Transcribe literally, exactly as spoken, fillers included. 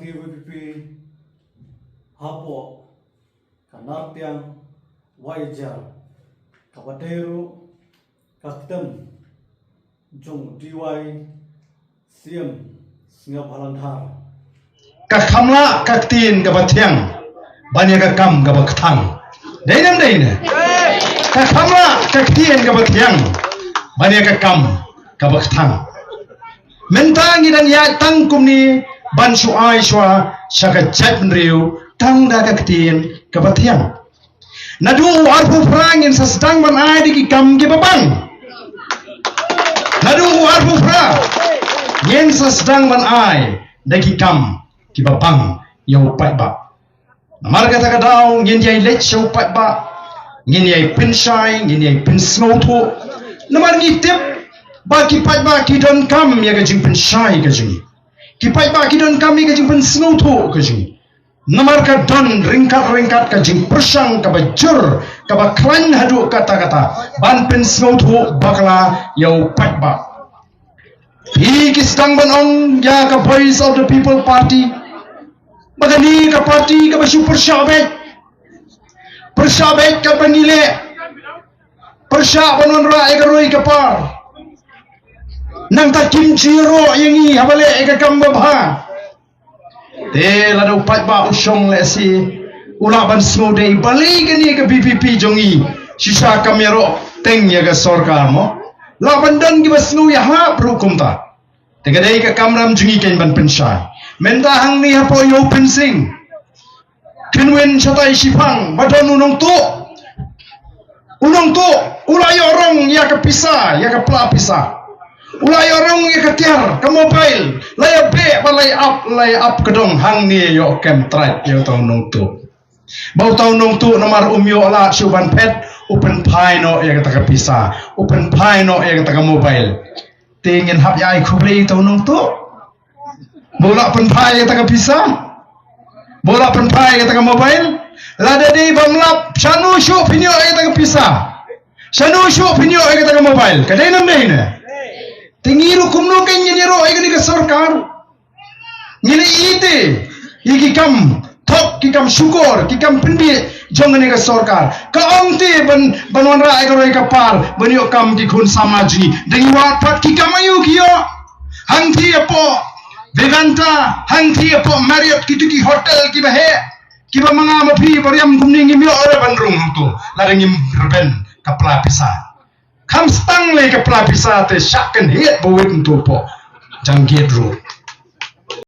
Ngi VPP hapoh ka Nartiang Waijar, kaba dei ruh ka ktem jong DY CM Sniawbhalang Dhar. Ka kham lah ka ktien kaba thiang ban ïa ka kam kaba kthang. Dei ne em dei ne? Ka kham lah ka ktien kaba thiang ban ïa ka kam kaba kthang. Mynta ngi dang ïaid tang kumne ban shu ai shuwa sha ka jaitbynriew tang da ka ktien kaba thiang. Naduh u arphew phra ngin sa sdang ban ai da ki kam kiba bang. Naduh u arphew phra ngin sa sdang ban ai da ki kam kiba bang ïa u paidbah. Namar kata ka daw ngin ïai leit sha u paidbah, ngin ïai pynshai, ngin ïai pynsngewthuh. Namar ngi tip ba ki paidbah ki donkam ïa ka jingpynshai ka jong ngi. Ki paidbah ki donkam ïa ka jingpynsngewthuh ka jong ngi. Namar ka don ryngkat ryngkat ka jingpyrshang kaba jur, kaba khlaiñ haduh katta katta ban pynsngewthuh bakla ïa u paidbah. Phi ki sdang ban ong ïa ka Voice of the People Party ba kane ka party kaba shu pyrshah beit. Pyrshah beit katba ngi leh. Pyrshah ban wanrah ïa ka roi ka par. Nangta kim ju ïaroh ïa ngi haba leh ïa ka kam babha. Te lada u paidbah u shong lehse u lah ban sngewdei balei kane ka VPP jong ngi shisha kam ïaroh teng ïa ka sorkar mo. Lah ban don kiba sngew ïahap ruh kumta. Te ka dei ka kamram jong ngi kein ban pynshai. Mynta hangne hapoh ïa u Pynshing, khynwin shatai shiphang ba don u nongtuh. U nongtuh u la ïoh rong ïa ka pisa, ïa ka pla pisa. U la ïoh rong ïa ka tiar, ka mobile. La ïa beh ba la ïa ap, la ïa ap ka dong. Hangne ïoh kem trai ïa uta u nongtuh. Ba uta u nongtuh namar um ïoh lad shuh ban phet, u pynphai noh ïa kata ka pisa, u pynphai noh ïa kata ka mobile. Te ngin hap ïa ai khublei ïa uta u nongtuh ba u la pynphai ïa kata ka pisa, ba u la pynphai ïa kata ka mobile. Lada dei bym lap, shano shuh phin ïoh ïa kata ka pisa? Shano shuh phin ïoh ïa kata ka mobile? Ka dei ne ym dei ne? Te ngi ruh kumno kein ngin ïaroh ïa kane ka sorkar? Ngi la ïeit te ïa ki kam thok, ki kam shukor, ki kam pynbiej jong kane ka sorkar. Ka ong te ban, ban wanrah ïa ka roi ka par ban ïoh kam ki khun samla jong ngi. Dang ïa wad pat ki kam aïu ki ïoh? Hangtei hapoh Vivanta, hangtei hapoh Marriott, kito ki hotel kiba heh, kiba ma nga ma phi ba riam kumne ngim ïoh re ban rung hangto lada ngim rben ka pla pisa. Kham stang lei ka pla pisa te shah kynhied ba wit nto poh jang gate ruh.